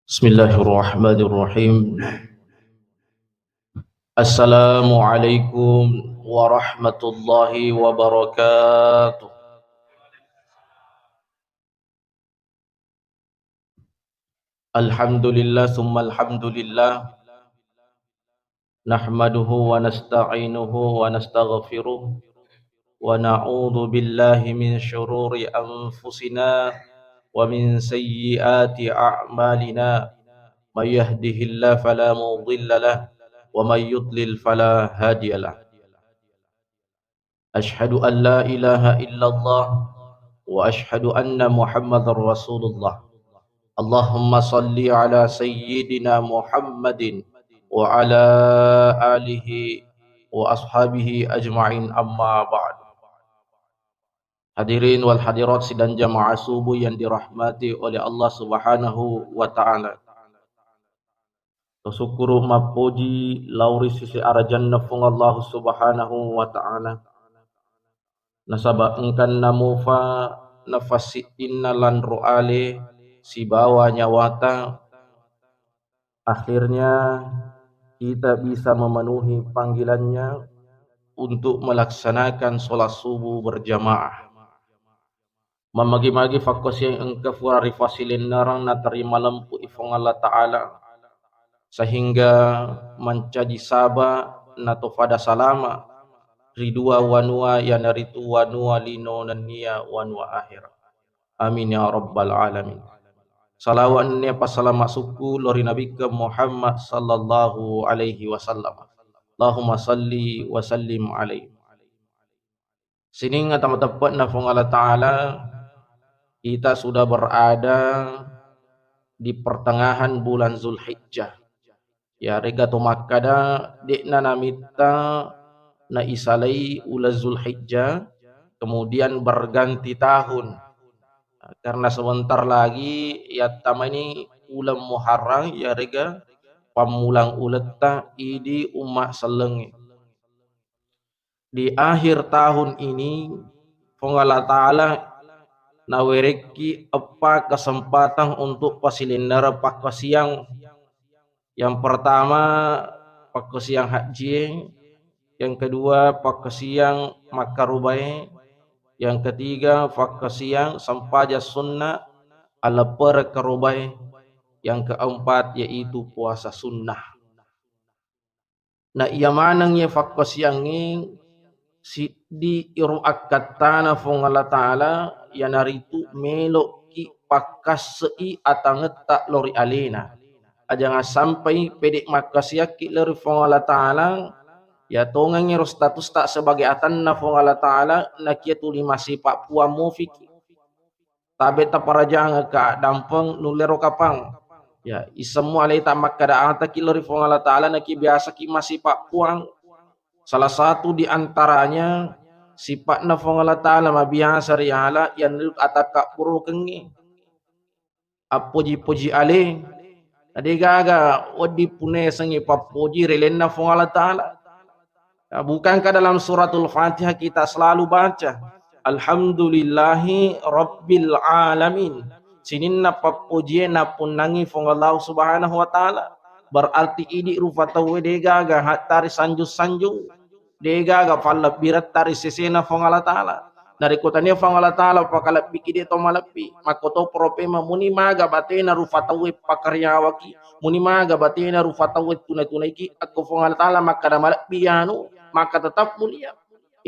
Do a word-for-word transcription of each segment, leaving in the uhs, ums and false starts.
Bismillahirrahmanirrahim. Assalamualaikum warahmatullahi wabarakatuh. Alhamdulillah, summa alhamdulillah. Nahmaduhu wa nasta'inuhu wa nastaghfiruh. Wa na'udzu billahi min syururi anfusina wa min sayyiati a'malina. May yahdihillahu fala mudilla lah, wa may yudlil fala hadiya lah. Asyhadu an la ilaha illallah wa asyhadu anna Muhammadar Rasulullah. Allahumma salli ala sayyidina Muhammadin wa ala alihi wa ashabihi ajma'in, amma ba'd. Hadirin wal hadirat sidang jamaah subuh yang dirahmati oleh Allah Subhanahu wa Ta'ala. Tasukkuru mappoji lao ri sisi arajanna Fuang Allah Subhanahu wa Ta'ala. Nasaba engkanna mufa nafassiddinna lanro ale sibawa nyawata, akhirnya kita bisa memenuhi panggilannya untuk melaksanakan sholat subuh berjamaah. Mamagi-magi fakkasiang engka fura ri fasilennereng natarima lempu i Fuang Allah Ta'ala, sehingga mancaji saba nato fada salama ri dua wanua, iyanaritu wanua lino nennia wanua akhirat. Amin ya rabbal alamin. Salawat nennia passalama sukku lao ri Nabikka Muhammad sallallahu alaihi wasallam. Allahumma salli wa sallim alaihi. Sininna tama teppe'na Fuang Allah Ta'ala, kita sudah berada di pertengahan bulan Zulhijjah. Iyarega to makkada de'na namitta naisalai uleng Zulhijjah, kemudian berganti tahun. Karena sebentar lagi yattamani uleng Muharram, iyarega pammulang uletta idi umma sellengnge. Di akhir tahun ini, Fuang Allah Ta'ala nawerekki eppa kesempatan untuk pasilennereng pakkasiang. Yang pertama, pakkasiang hajjie. Yang kedua, pakkasiang makkarubae. Yang ketiga, pakkasiang sempajang sunnah, aleppereng karubae. Yang keempat, yaitu puasa sunnah. Na iya maneng iye fakkasiangnge siddi iro akkattana Fuang Allah Ta'ala, iyanaritu melo'ki pakkasse'i atangetta lao ri alena. Aja' nasampai pede' makkasiakki lao ri Fuang Allah Ta'ala, iya tongengngi ro statusta sebagai atanna Fuang Allah Ta'ala, nakia tuli masipa' puang mufiki. Tabe' taparajangekka dampeng nullero kapang. Ya, isemmu aleta makkada ataki lao ri Fuang Allah Ta'ala, naki biasaki masipa' puang. Salah satu di antaranya sipa'na Fuang Allah Ta'ala mabiasa riala, iyanaritu atakabburukengnge. Appoji-poji ale. Na degaga wedding punesengngi pappoji ri alenna Fuang Allah Ta'ala. Ya, bukankah dalam suratul Fatihah kita selalu baca, "Alhamdulillahi Rabbil Alamin." Sininna pappojie nappunnangi Fuang Allah Subhanahu wa Ta'ala. Berarti idi rufa tauwe degaga hattari sanjung-sanjung. Degaga fallebbiretta ri sesena Fuang Allah Ta'ala. Narekko tania Fuang Allah Ta'ala pakalebbiki, de' to malebbi. Makkotoparo pemeng muni maga batena rufa tauwe pakariawaki, muni maga batena rufa tauwe tuna-tunaiki, akko Fuang Allah Ta'ala makkada malebbi anu, maka tetap mulia.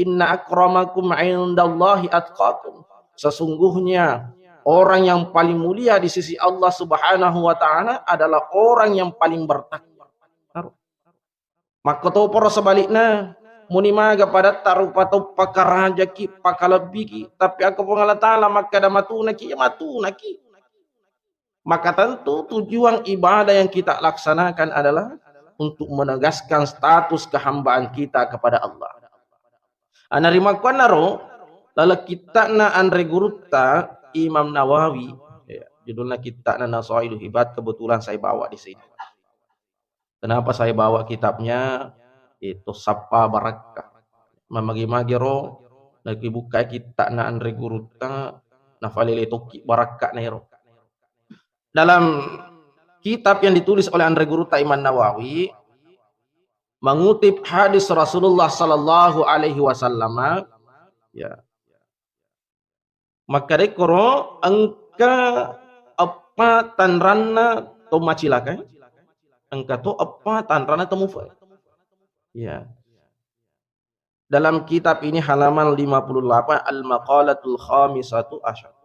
"Inna akramakum indallahi atqakum." Sesungguhnya orang yang paling mulia di sisi Allah Subhanahu wa Ta'ala adalah orang yang paling bertakwa. Makkotoparo sebalikna, muni maga padatta rupa tau pakarajaki, pakalebbiki, tapi akko Puang Allah Ta'ala makkada matunaki, ya matunaki. Maka tentu tujuan ibadah yang kita laksanakan adalah untuk menegaskan status kehambaan kita kepada Allah. Ana rimakkuannaro, laleng kitta'na anre gurutta Imam Nawawi, ya, judulna kitta'na Nasailul Ibad, kebetulan saya bawa di sini. Kenapa saya bawa kitabnya? Itu sappa barakka. Mamagi-magi ro, nakibukkai kitta'na anre gurutta, nafalele tokki barakka naero. Dalam kitab yang ditulis oleh Anre Guruta Imam Nawawi, mengutip hadis Rasulullah sallallahu alaihi wasallam, ya. Makkadekkoro engka eppa tanranna to macilaka, engka to eppa tanranna to mufa. Ya. Dalam kitab ini halaman lima puluh delapan, Al-Maqalatul Khamisatu Asyar.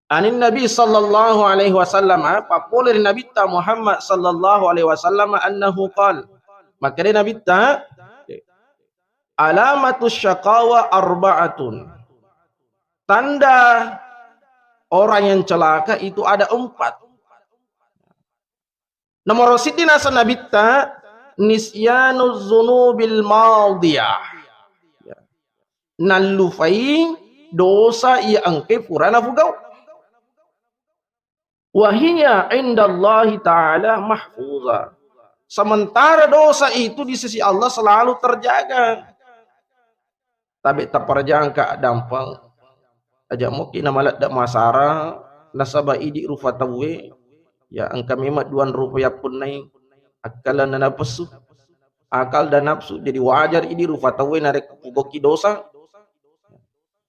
Anin Nabi sallallahu alaihi wasallam, ah, pappole ri Nabitta Muhammad sallallahu alaihi wasallam, annahu qal. Makkeda Nabitta, alamatu syaqawa arba'atun. Tanda orang yang celaka itu ada empat. Nomor siddi naseng Nabitta, nisyanu dzunubil madiyah. Ya. Nallufai dosa iya engke pura nafugau. Wa hiya indallahi ta'ala mahfuza. Sementara dosa itu di sisi Allah selalu terjaga. Tabe taparjangka dampeng. Aja moki namaledda masara, nasaba idi rufa tauwe, ya engka memang duan rupa yappunnai akkalenna napessu. Akal dan nafsu, jadi wajar idi rufa tauwe narekko pugoki dosa.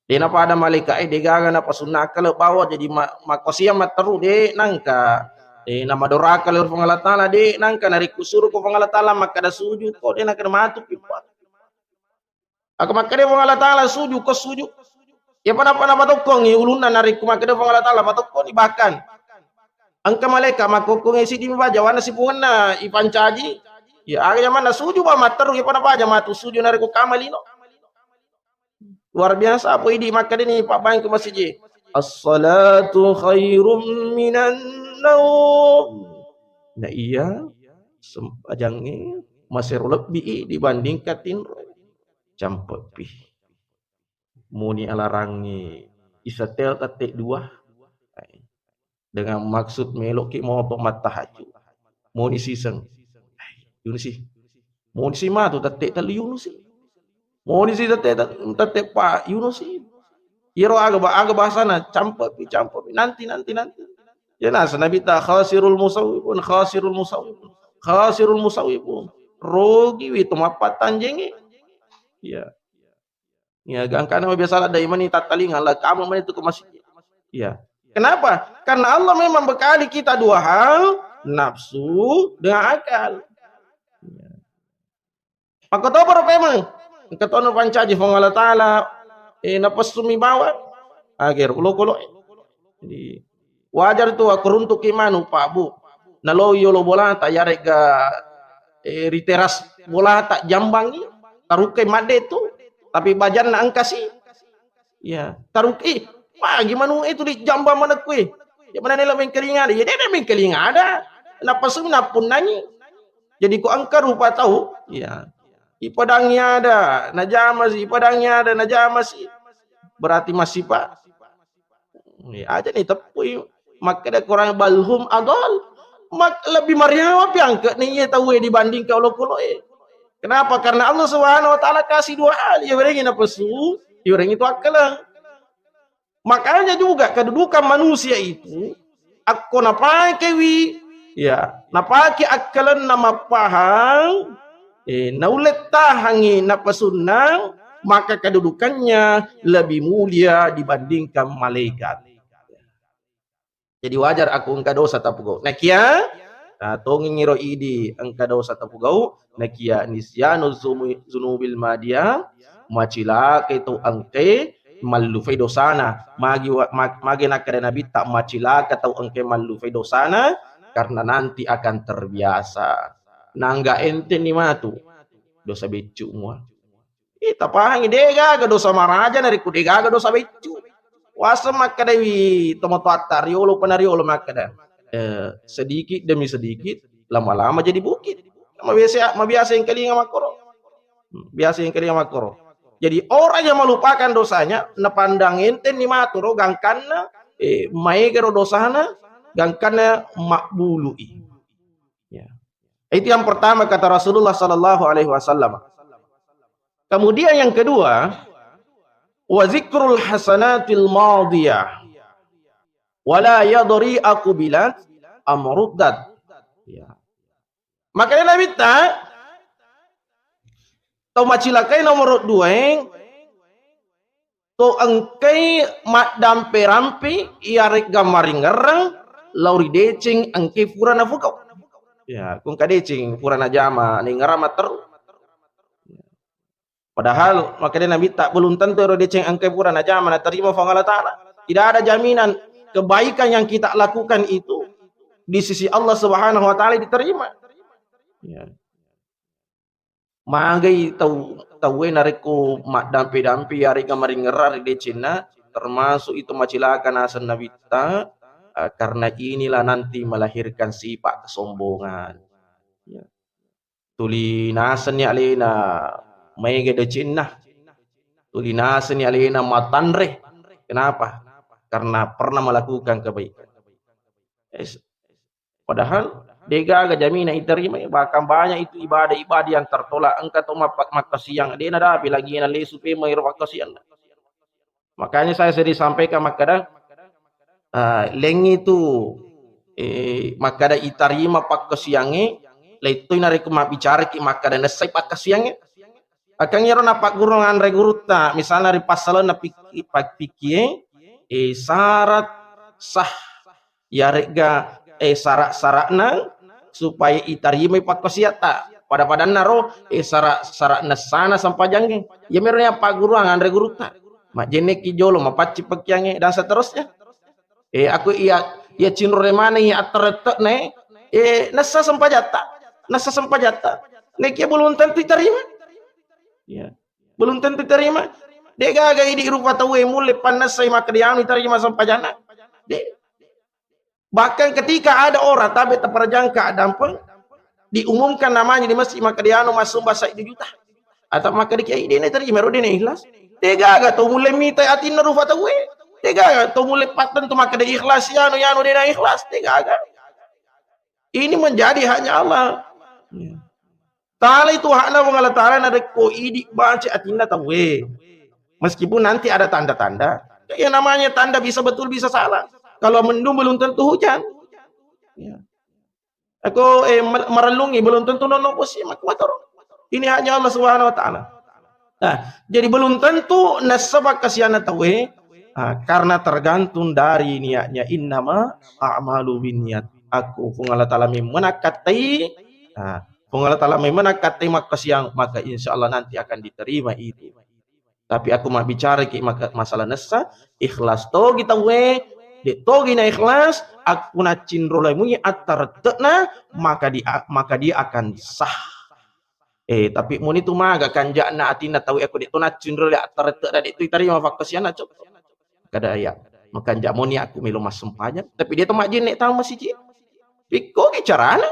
Dena pada malaika e degaga napasunna akkale bawa, jadi ma-, makosia matteru de nangka. Eh, namadoraka lewat Puang Allah Ta'ala de nangka narekko suruh ko Puang Allah Ta'ala makkada suju ko de nangka matu pippa. Aga makkeda Puang Allah Ta'ala suju, ko suju. Ya pada pada patokkongi ulunna narekko makkeda Puang Allah Ta'ala patokkongi, bahkan engka malaika makkokkongi siddi mi baja wana sipungenna ipancaji. Ya aga jamanna suju ba matteru ya pada baja matu suju narekko kamalino. Luar biasa apa idi makkeda ni Pak Bang ke masjid. As-salatu khairum minan naum. Nah iya, sempajangnge masero lebbi dibandingkan tinro. Campepi. Muni alarangnge isetel tette dua. Dengan maksud meloki moto mattahajud. Muni siseng. Yunus sih. Muni si matu tette tellu Yunus sih. Muni si tette, tette pa Yunus sih. Iyaro aga ba-, aga bahasana, campepi, campepi. Nanti, nanti, nanti. Ya nasa Nabi ta khasirul musawwifun, khasirul musawwifun, khasirul musawwifun. Rogi wi to mappattanjengi. Iya. Ya, gangkana biasa ada imani tattalinga, la kamu mani tu ke masjid. Iya. Kenapa? Karena Allah memang bekali kita dua hal, nafsu dengan akal. Iya. Makkotoparo pemeng. Engka tono pancaji Puang Allah Ta'ala, eh, napessumi bawang. Ager ulo kolo. Jadi, wajar tu akko runtuki manu, Pak, Bu. Naloi yolo bolata, yarega, eh, ri teras bolata jambangi, tarukke madde tu. Tapi bajanna engkasi. Ya, tarukke, ih, pagi manu itu di jambang manekku, eh. Ya mana nela mengkelinga ada. Ya, dia mengkelinga ada. Napessumi nappunnangi. Jadi ko engka rupa tau, ya. Ipadangi ada, najamasi, ipadangi ada, najamasi. Berarti masih, Pak. Ya, aja ni teppui. Makkeda Quran balhum adol. Mak-, lebih mariawa piangke ni iya tau dibanding ka olokolo e. Kenapa? Karena Allah Subhanahu wa Ta'ala kasih dua hal. Ya berengi napesu, ya berengi tu akkalang. Makanya juga kedudukan manusia itu, akko napakewi, ya, napake akkalenna mappahang, eh, naulle tahangi napasunna, maka kedudukannya lebih mulia dibandingkan malaikat. Jadi wajar aku engka dosa tapugau. Nakia, nah, tongengiro idi engka dosa tapugau, nakia nisyanu zumi-, zunubil madia, macilake tu engke mallufai dosana. Magi wa-, ma-, magi nakkeda Nabi ta macilaka tau engke mallufai dosana, karena nanti akan terbiasa. Nangga ente ni matu dosa beccu mua. Eh, tapahangi, degaga dosa maraja narekko degaga dosa beccu. Waseng makkedawi tomatoatta riolo pana riolo makkeda, eh, sedikit demi sedikit, lama-lama jadi bukit. Mabiasa, mabiasa yang kelinga makkoro. Hmm, biasa yang kelinga makkoro. Jadi orang yang melupakan dosanya, napandang enteng ni maturo gangkanna, eh, maegero dosana, gangkanna mabbului. Ya. Itu yang pertama kata Rasulullah sallallahu alaihi wasallam. Kemudian yang kedua, wa zikrul hasanatil madiyah. Wala yadri aqbilat am ruddat. Ya. Makanya Nabi ta, tau macilakai nomor dua, to engkai maddampe-rampe, iyaregga maringerrang, lao ri deceng engkai pura nafugau. Ya, kung kadeceng pura najama, ningerrang matteru. Padahal, makanya Nabi ta, belum tentu ero deceng engkai pura najama, naterima Puang Allah Ta'ala. Tidak ada jaminan kebaikan yang kita lakukan itu di sisi Allah Subhanahu wa Ta'ala diterima. Ya. Magai tau, tauwe narekko maddampe-dampe, yarega maringerra ri decenna, termasuk itu macilaka naseng Nabitta, eh, karena inilah nanti melahirkan sifat kesombongan. Ya. Tuli nasenni alena maega decenna, tuli nasenni alena matanre. Kenapa? Karena pernah melakukan kebaikan. Es-, padahal degaga jamina iterima, bahkan banyak itu ibadah-ibadah yang tertolak. Engka to mappa-, makkasiang, de nadapi lagi na lesu pemeng ero pakkasianna. Makanya saya sering sampaikan makkada, eh, lengngi tu, eh, makkada itarima pakkasiangnge, lettoi narekko mabbicaraki makkada nessai pakkasiangnge. Akang ero napagguru anre gurutta, misalnya ri passalonna pik-, pak-, pikkie, eh, syarat sah, yaregga, eh, syarat-syaratna supaya itarimai pakkasiatta. Pada-padanna ro, eh, syarat-syarat nessana sempajangnge. Iyamiro yang pagguruang anre gurutta. Majjenneki jolo, mapacci pakkiangnge, dan seterusnya. Eh, aku iya, iya cinrole maneng iya atterette'na, eh, nessa sempajatta. Nessa sempajatta. Nekia belum tentu diterima. Ya. Belum tentu diterima. De gaga idi rupa tauwe mulle pannessai makkeda anu diterima sempajanna. De. Bahkan ketika ada orang tabe taparajangka dampeng, diumumkan namanya di masjid, makkeda anu massumba saitu juta. Atau makkeda kiai, de naterima ro, de na ikhlas. De gaga to mulle mita atinna rupa tauwe. De gaga to mulle pattentu makkeda ikhlas, yanu, yanu, de na ikhlas. De gaga. Ini menjadi haknya Allah. Ya. Taala itu hakna Puang Allah Taala narekko idi baca atinna tauwe. Meskipun nanti ada tanda-tanda. Yang namanya tanda bisa betul, bisa salah. Kalau mendung belum tentu hujan. Ya. Aku, eh, mer-, merelungi belum tentu nono bosi, mak-, matoro. Ini haknya Allah Subhanahu wa Ta'ala. Nah, jadi belum tentu nasaba kasihanna tauwe, ah, karena tergantung dari niatnya. Innama a'malu binniyat. Aku Puang Allah Taala memmenakkatai, ah, Puang Allah Taala memmenakkatai makkasiang, maka insya Allah nanti akan diterima itu. Tapi aku mabbicara ki maka masalah nessa, ikhlas togi tauwe, de togi na ikhlas, aku naccinrolai mui attarette'na, maka dia, maka dia akan sah. Eh, tapi muni tu maga kanja'na atinna tauwe, aku de to naccinrolai attarette'na, de tu itarima pakkasianna, cok. Kada ya, makanja moni aku melo massempajang, tapi de to majjenne tau masiji. Pikkogi carana?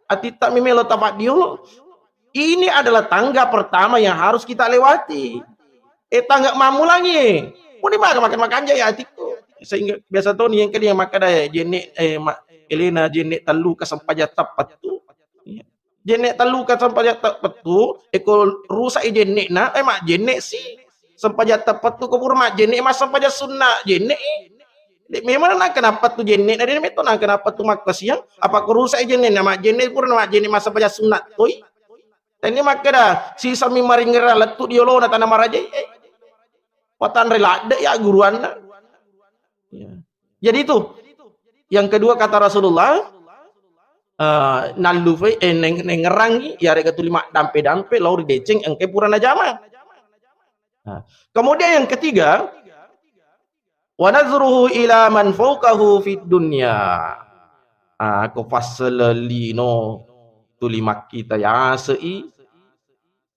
Atitta mi melo tapaddiolo. Ini adalah tangga pertama yang harus kita lewati. Eh, tangga mammulangi. Muni maga makan makanja ya atikku. Sehingga biasa toni yang kali yang makkada ya, jenne, eh, ma-, elena jenne tellu ka sempajatta pettu. Iya. Jenne tellu ka sempajatta pettu, eko rusak i jenne na, eh, mak jenne si. Sempajatta pettu ko pura mak jenne, mas sempajang sunna jenne. Dek memang nang kenapa tu jenne na, dek memang nang kenapa tu makkasiang, apa ko rusak i jenne na, mak jenne pura mak jenne mas sempajang sunna toi. Tani makkeda, sisami maringerang lettu di yolona tanah marajai, eh. Watanre ladde ya guruanna. Ya. Jadi itu. Yang kedua kata Rasulullah, eh, nallufai, eh, neng-, nengerangi, yarega tuli maddampe-dampe, lao ri deceng, engke pura najama. Nah, kemudian yang ketiga, wa nazruhu ila man fauqahu fid dunya. Ah, ko passalelino tuli makkita yasei.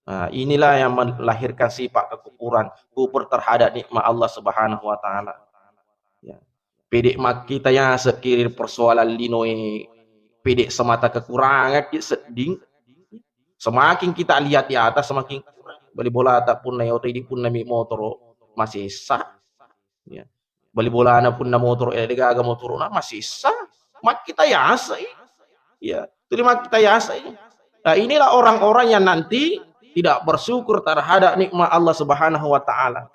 Ah, inilah yang melahirkan sifat kekufuran, kufur terhadap nikmat Allah Subhanahu wa Ta'ala. Ya. Pede makkita yaseki ri persoalan linoe, pede semata kekurangan ki sedding. Semakin kita lihat di atas, semakin kurang. Bali bola tak punna yoto di punna mi motoro masih sah. Ya. Bali bolana punna motoro, eh, degaga motoro na masih sah. Makkita yasai. Ya, tuli makkita yasai. Nah, inilah orang-orang yang nanti tidak bersyukur terhadap nikmat Allah Subhanahu wa Ta'ala.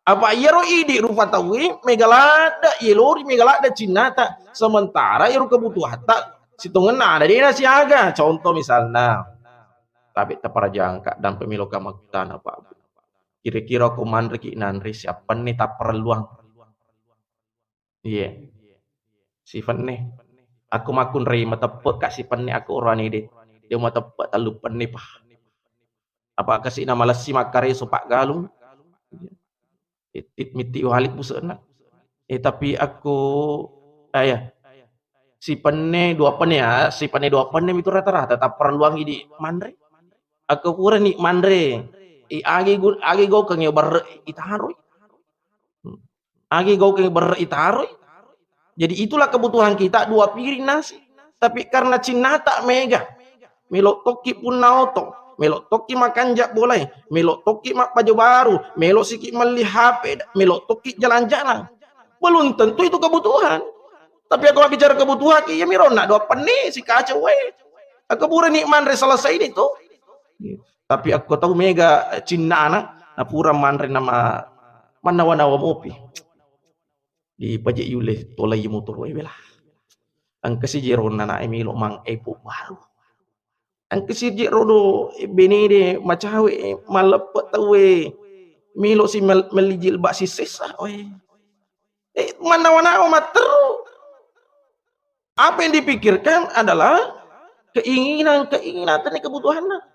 Apa iyaro idi rupa tauwe mega ladde, yelori mega ladde cinnata. Sementara iyaro kebutuhatta sitongenna ada dena siaga. Contoh misalna, tabe taparajangka dampe meloka makkutana, Pak. Kira-kira ko manreki nanre siappanne tapparelluang? Iya. Sifenne. Aku makkunrai mateppe ka sifenne aku orane de. Dia mateppe tellu penne pa. Apa kasi na malessi makkareso paggalung. Tit mitti wali pusena. Eh, tapi aku, ah, ya. Sipenne dua penne ya, sipenne dua penne mitu rata-rata tapparelluang idi manre. Aku purani manre. I agi gu-, agi gokeng ya berre itaroi. Hmm. Agi gokeng berre itaroi. Jadi itulah kebutuhan kita, dua piring nasi. Tapi karena cinnata mega, melo tokki punna oto, melo tokki makanja bolai, melo tokki mabbajo baru, melo siki melli H P, melo tokki jalan-jalan. Belum tentu itu kebutuhan. Tapi aku bicara kebutuhan, iya mironna dua penne si kaca wae. Aku pura ni manre selesai ini tuh. Tapi aku tahu mega cinnana, na pura manre nama mannawa-nawa mopi. Di paje yule tolai motor wae bela. Engka si jeronna na melo mang epo baru. Engka siji rodo, eh, benede macawe, eh, malleppe tauwe. Melo si mel-, melli jilbab sisessa, oe. Eh, mannawa-nawa matteru. Apa yang dipikirkan adalah keinginan-keinginan, tadi kebutuhanna.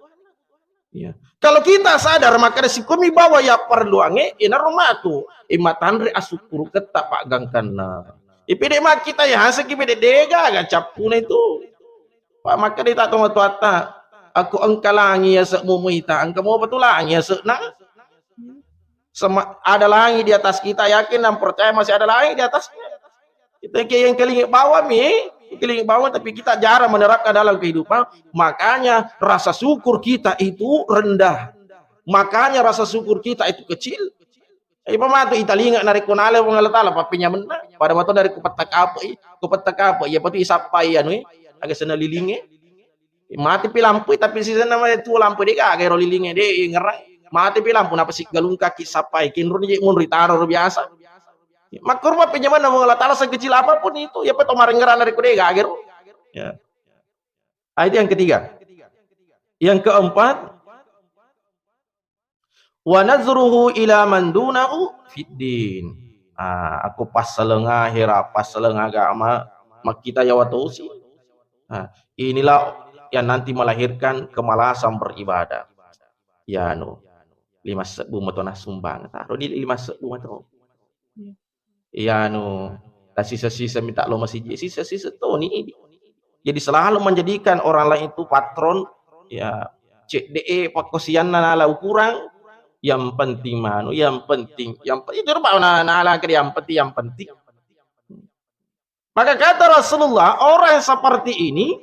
Ya. Kalau kita sadar, maka ada sikomi bawa ya perluange, ya narmatu. Eh, matanre asukuru ketta pak gangkanna. Ipede mak kita ya, haseki pede dega, gak capuna itu. Pak, makkeda tomatoatta, "Akko engka langi yase'mu muita, engka mopa tu langi yase'na?" Sama, ada langit di atas kita, yakin dan percaya masih ada langit di atasnya. Kita kayak yang kelingi bawah mi, kelingi bawah, tapi kita jarang menerapkan dalam kehidupan. Makanya rasa syukur kita itu rendah. Makanya rasa syukur kita itu kecil. Ipa matu italinga narekko nala Puang Allah Taala pappenyamenna. Pada matu narekko petta kapei, ko petta kapei, iya patu isappai anu e, aga senna lilinge. Mati pi lampu, tapi sisenna mai tuo lampu de gaga ero lilinge de ngerang. Mati pi lampu napa siggalung kaki sappai, kinruni je munri taro ro biasa. Makkorma pappenyamenna Puang Allah Taala sekecil apapun itu, iya pa to marengerang narekko de gaga ero. Ya. Ah, itu yang ketiga. Yang keempat, wa nazruhu ila man dunahu fid din. Ah, aku passaleng ahera, passaleng agama, makkita yawa tosi. Ah, inilah yang nanti melahirkan kemalasan beribadah. Ya, anu, lima sebbu matona sumbang. Taruh di lima sebbu matona. Iya, anu, tasisa-sisa minta lo masiji, sisa-sisa toni. Jadi selalu menjadikan orang lain itu patron, ya, cedde e pakkosianna nala ukurang, yang penting manu, yang penting, yang penting, itu rupa na-, nala ke yang penting, yang penting. Maka kata Rasulullah, orang seperti ini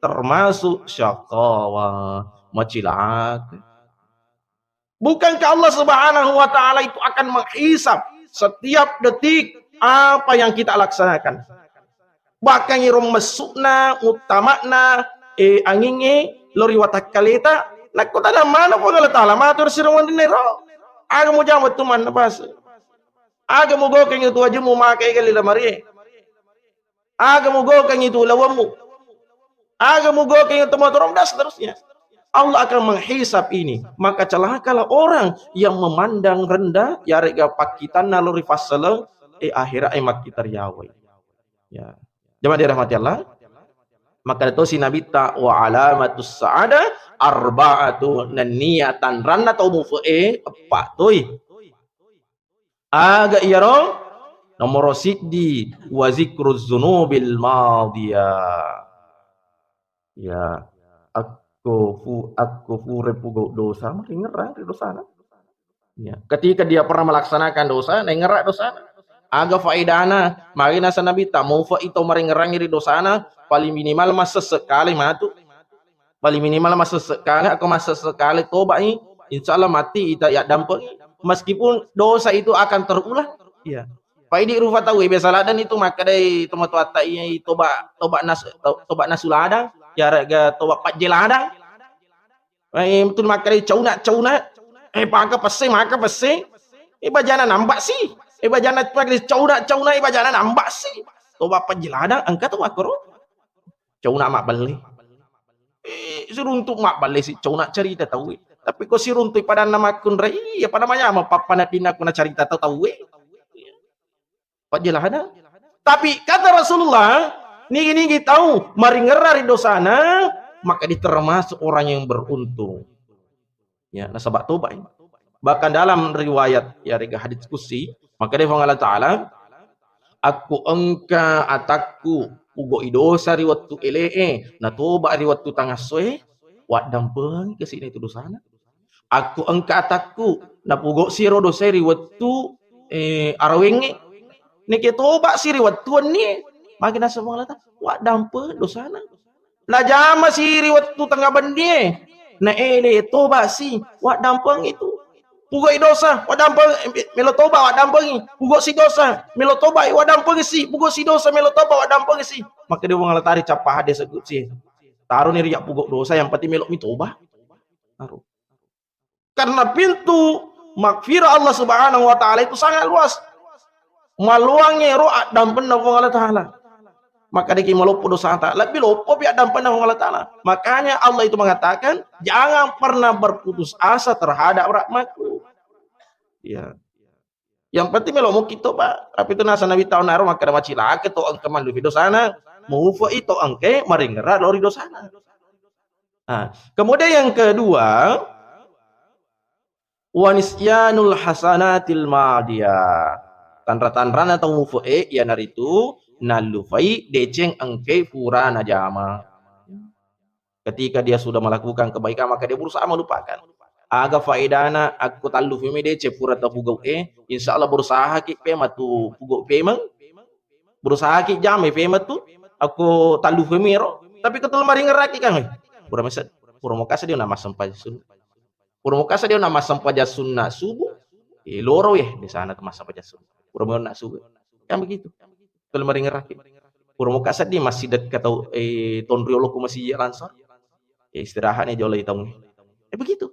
termasuk syakawa, macilaka. Bukankah Allah Subhanahu wa Ta'ala itu akan menghisab setiap detik apa yang kita laksanakan? Bahkan iro messuna, uttamana, eh, anginge, lo ri watakkaleta, nakko tadang mana Puang Allah Ta'ala, matur sirung wandinero. Aga mujama tu manna pas. Aga mugokeng tu ajumu makai kali lamari. Aga mugokeng itu lawammu. Aga mugokeng itu motormu, dan seterusnya. Allah akan menghisab ini. Maka celakalah orang yang memandang rendah, yarega pakkitanna lo ri fassaleng, eh, akhirat e makkita riawai. Ya. Jamaah dirahmati Allah. Maka itu si Nabi ta wa alamatus sa'ada arba'atu, nennia tanranna tau mufe e eppa toi. Aga iyaro? Nomoro siddi, wa zikruz zunubil madiyah. Ya, akko fu-, akko fure pugau dosa, maringerang ri dosana. Ya, ketika dia pernah melaksanakan dosa, naingerang dosana. Aga faedana, magi nasa Nabi ta, mufa ito maringerang ri dosana, paling minimal massesse kali matu. Paling minimal massesse kale, ako massesse kale toba i, insya Allah mati ita ya dampeng. Meskipun dosa itu akan terulang. Iya. Paidi rupa tau, eh, biasa ladang itu makkedai tomatoatta iya, toba, toba nas-, to-, toba nasu ladang, ya raga toba pajje ladang. Eh, betul makkedai cauna, cauna. Eh, paka pesse, maka pesse. Eh, bajana nambak si. Eh, bajana pagri cauna-cauna, eh, bajana nambak si. Toba pajji ladang, engka to makkoro. Cauna mabballe. Eh, siruntu mabballe si cauna carita tauwe. Tapi ko siruntu padanna makkunrai, iya pada manyameng pappana dinna ko nacarita tau tauwe. Pajji ladang. Tapi kata Rasulullah, nigi-nigi tau maringerra ri dosana, maka dia termasuk orang yang beruntung. Ya, nasaba toba ini. Bahkan dalam riwayat, ya, rega hadits qudsi, maka dia Allah Ta'ala, "Aku engka atakku, pugoi dosa ri wettu ele'e, natoba ri wettu tangassoe, waddampeng kesini itu dosana." Akku engka atakku, napugau siro dosai ri wettu, eh, arawengnge. Neke toba si ri wettu wennie, magi naseng Puang Allah Ta'ala, waddampeng dosana. Najama si ri wettu tengnga bennie, naele toba si, waddampeng itu. Pugau dosa, waddampeng, eh, melo toba, waddampengi. Pugau si dosa, melo toba, waddampeng si. Pugau si dosa, melo toba, waddampengi si. Maka dia Puang Allah Ta'ala cappa hadis sebut si. Taro ni ria pugau dosa, yang penting melo mi toba. Taro. Karena pintu magfirah Allah Subhanahu wa Ta'ala itu sangat luas. Maluangnge ro addampenna Puang Allah Ta'ala. Maka deki maloppo dosata, lebih loppo pi addampenna Puang Allah Ta'ala. Makanya Allah itu mengatakan, "Jangan pernah berputus asa terhadap rahmatku." Ya. Yang penting melo muki toba. Tapi itu nasa Nabi tahu naro maka macilake to engka mallufi dosana. Mufa itu engke maringera lori dosana. Nah, kemudian yang kedua, wa nisyanul hasanatil madiyah. Tanra-tanrana tau mufae iyanaritu nallufai deceng engke pura najama. Ketika dia sudah melakukan kebaikan, maka dia berusaha melupakan. Aga faedana akko tallufi mi deceng pura tapugau e, insya Allah berusaha ki pe matu pugau pemeng, berusaha ki jamai pemeng tu, akko tallufi mi ro. Tapi ketul maringeraki kan, eh, pura mesed, pura mokasa dia nama sempat sun. Pura mokasa dia nama sempaja sunna subuh, eh, loro ya di sana tu masa paja sunna. Pura mokasa subuh. Kan begitu. Kalau maringeraki. Pura mokasa di masih dekat tau, eh, tonriolo ku masih langsung. Eh, istirahat nih jolai taung. Eh, begitu.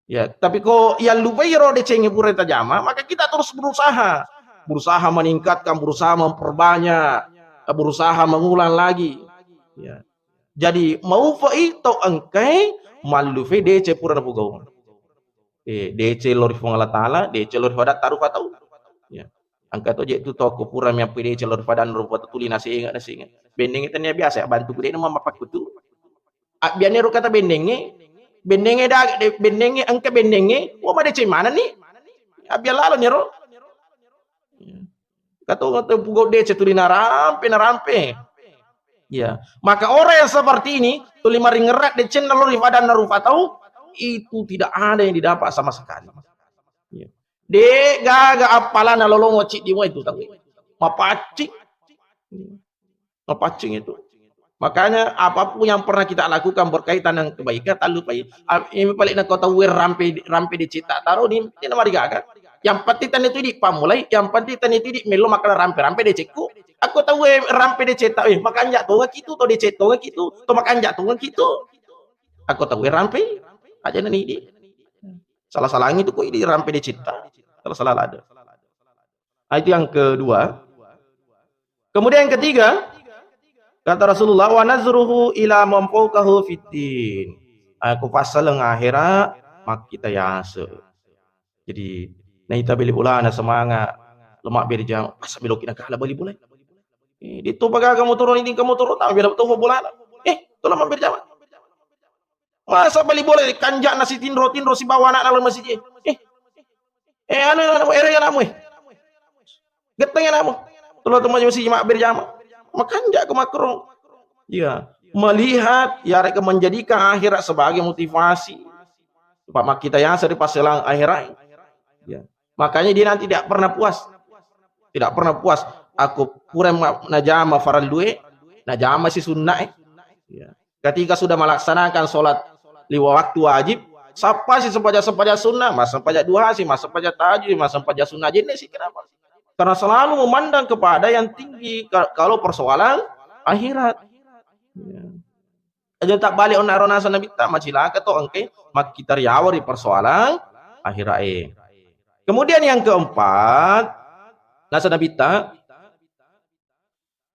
Ya, tapi ko yang lupai ro decengi pura tajama, maka kita terus berusaha. Berusaha meningkatkan, berusaha memperbanyak, berusaha mengulang lagi. Ya. Jadi, maufa'i tau engkai mallufai deceng pura napugau. Eh, deceng lori Puang Allah Ta'ala, deceng lori fada tarufa tau. Ya. Engka to je tu tau ko pura miappui deceng lori fada narufa tau tuli nasenga, nasenga. Benneng tania biasa ya bantu gede nama mapakku tu. Abbiane ro kata bennenge, bennenge da, de-, bennenge engka bennenge, wa madeceng mana ni? Abbian lalo ni ro. Ya. Katongeng tu pugau deceng tuli narampe, narampe. Ya, maka orang yang seperti ini tuli maringerra decenna lori fada narufa tau, itu tidak ada yang didapat sama sekali. Ya. De gaga appalana lolongo ciddi mua itu tau. Mapaccing. Mapaccing itu. Makanya apapun yang pernah kita lakukan berkaitan dengan kebaikan, tak lupai. Ap-, ini paling nak kau tahu rampe, rampe dicipta taruh ni, ini mari gaga. Yang penting tani tu di pamulai, yang penting tani tu di melo makan rampe-rampe decekku. Aku tahu eh, rampe deceta, eh, makanja tonga kitu, to decet tonga kitu, to makanja tonga kitu. Aku tahu eh, rampe, aja nani di. Salah-salah itu kok ini rampe deceta. Salah-salah ada. Ah, itu yang kedua. Kemudian yang ketiga, kata Rasulullah, "Wa nazruhu ila man fawqahu fiddin." Aku passaleng ahera makkita yase. Jadi, naita beli bola na semangat, lemak berjam, masa beloki nakala beli bola. Eh, di tu pagaga motoro ni tingka motoro tau bela tu bola. Eh, tu lemak berjam. Masa bali bola kanja nasi tinro-tinro sibawa anak dalam masjid. Eh, eh anu anu ere ya namu. Geteng ya namu. Tulah tu masjid mak berjama. Makanja ke makro. Iya. Melihat ya mereka menjadikan akhirat sebagai motivasi. Pak mak kita yang sering paselang akhirat. Ya. Makanya dia nanti tidak pernah puas. Tidak pernah puas. Aku pura ma-, najama farallue, najama si sunnae. Ya. Ketika sudah melaksanakan sholat lima waktu wajib, sapa si sempaja-sempaja sunnah, mas sempaja duha si, mas sempaja tahajud, mas sempaja sunnah jenis si kenapa? Karena selalu memandang kepada yang tinggi ka-, kalau persoalan akhirat. Ya. Aja tak balik onak rona sana bita macilaka to engke makkita riawa ri persoalan akhirae. Kemudian yang keempat, nasa Nabitta,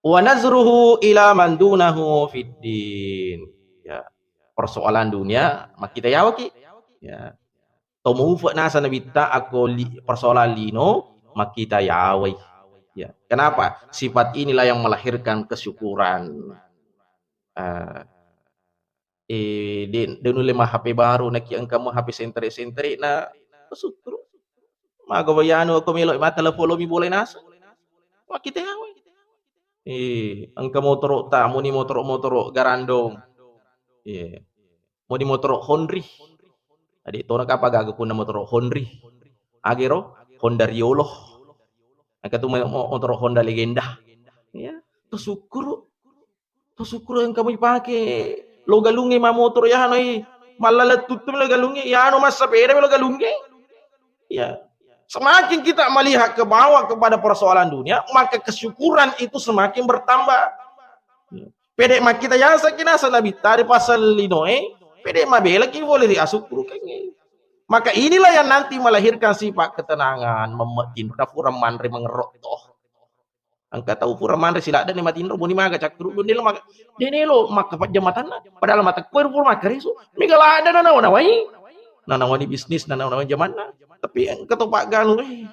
wa nazruhu ila man dunahu fid din. Ya, persoalan dunia makkita yawaki. Ya. To mufe nasa Nabitta akko li-, persoalan lino makkita yawai. Ya. Kenapa? Sifat inilah yang melahirkan kesyukuran. Eh, eh, de, de nulle ma H P baru, naki engka mo H P sentre-sentre na sukkuru. Maga bayanu ko melo mata le follow mi bola nasa. Makkita yawai. Eh, engka motoro ta, muni motoro-motoro garandong. Iya. Muni motoro Honri. Ade tona kapa gaga kunna motoro Honri. Agero Honda Riolo. Engka tu mo-, mo-, motoro Honda Legenda. Ya, to sukkuru. To sukkuru engka mo ipake. Lo galungnge ma motoro yano i. Mallala tuttu lo galungnge. Yano massapeda lo galungnge. Ya. Semakin kita melihat ke bawah kepada persoalan dunia, maka kesyukuran itu semakin bertambah. Pede makkita yasa kinasa Nabitta ri pasal linoe, pede mabela ki boleh ri asukkurukengnge. Maka inilah yang nanti melahirkan sifat ketenangan, memmetin, pura manre mengerok toh. Engka tau pura manre siladde ni matinro, boni maga cakkuru dundelo maga. Denelo maka pajjamatanna. Padahal mata kue pura makaresu. Mega ladde na nawa-nawai. Na nawani bisnis, na nawani jamanna. Tapi engka to pagganu, eh.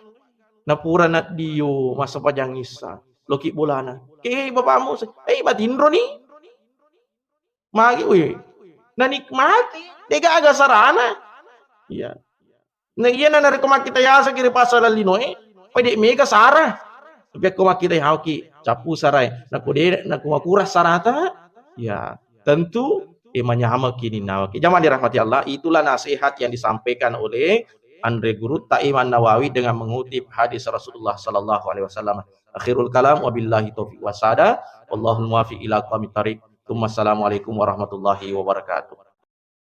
Na pura na dio masa pajang issa. Loki bolana. Ke bapakmu, eh, matinro ni. Magi, wih. Na nikmati. Dega aga sarana. Iya. Na iya na narekko makkita yasaki ri pasal linoe, pede mega sara. Tapi akko makkita yawaki cappu sarai. Nakko de, nakko makura sarata, ya tentu eh, manyamaki ninawaki. Jamaah dirahmati Allah, itulah nasihat yang disampaikan oleh Anre Gurutta Imam Nawawi dengan mengutip hadis Rasulullah sallallahu alaihi wasallam. Akhirul kalam, wabillahi taufiq wasada. Wallahul muwaffiq ila aqwamit thariq. Tsumma assalamualaikum warahmatullahi wabarakatuh.